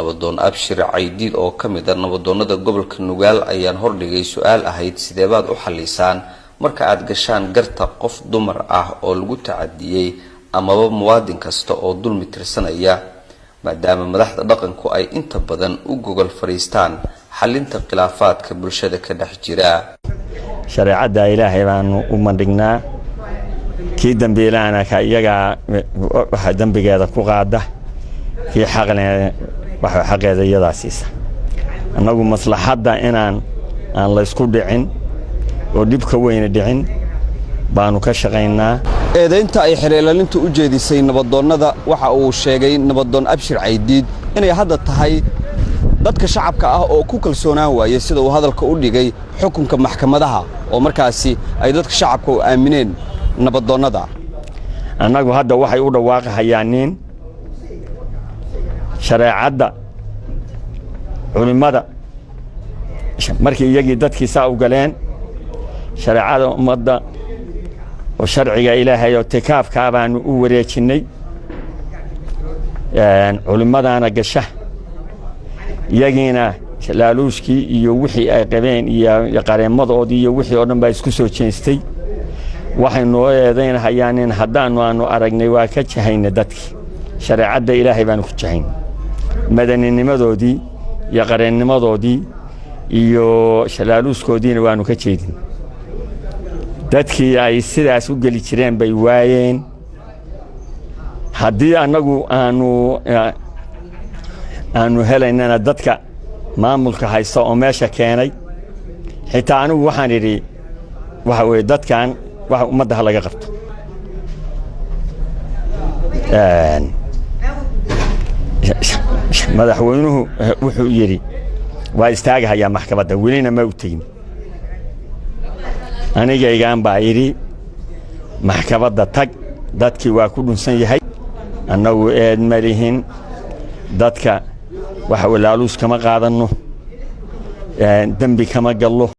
Nabadoon Abshir Caydiid oo ka mid a nabadoonnada gobolka Nugaal ayaan hordhigay su-aal ahayd: sideebaad u xalisaan marka aad gashaan garta qof dumar ah oo lagu tacadiyey amaba muwaadin kasta oo dulmi tirsanaya, maadaama madaxda dhaqanku ay inta badan u gogol fadhiistaan xalinta khilaafaadka bulshada ka dhex jira? Shareecadda Ilaahay baanu u bandhignaa. Kii dembiilaana ka iyagaa waxa dembigeeda ku qaada, kii xaqne waxa xaqeeda iyadaa siisa. Annagu maslaxadda inaan aan laysku dhicin oo dhibka weyna dhicin baanu ka shaqaynaa. Eedaynta ay xeer ilaalintu u jeedisay nabadoonnada, waxa uu sheegay nabadoon Abshir Caydiid inay hadda tahay dadka shacabka ah oo ku kalsoonaan waayey, sida uu hadalka u dhigay, xukunka maxkamadaha oo markaasi ay dadka shacabka u aamineen nabadoonnada. Annagu hadda waxay u dhawaaqahayaan nin shareecadda culimmada. Markii iyagii dadkii saa u galeen, shareecada ummadda oo sharciga Ilaahay oo tikaafkaa baanu u wareejinnay. Culimmadaana gasha, iyagiina laaluushkii iyo wixii ay qabeen iyo qareemadoodii iyo wixii oo dhan baa isku soo jeenstay. Waxay noo eedaynahayaan in haddaanu aanu aragnay waa ka jahayna dadkii, shareecadda Ilaahay baanu ku jahayn. Madaninimadoodii iyo qareennimadoodii iyo laaluuskoodiina waanu ka jeedin. Dadkii ay sidaas u geli jireen bay waayeen. Haddii annagu aanu helaynana, dadka maamulka haysta oo meesha keenay, xitaa anigu waxaan idhi waxa weeye dadkan waxa ummadda ha laga qabto. Madaxweynuhu wuxuu yidhi waa istaagahayaa maxkamadda, welina ma u tegin. Anigaygaan baa idhi maxkamadda tag, dadkii waa ku dhunsan yahay. Annagu eed ma lihin. Dadka waxa laaluus kama qaadanno, dembi kama gallo.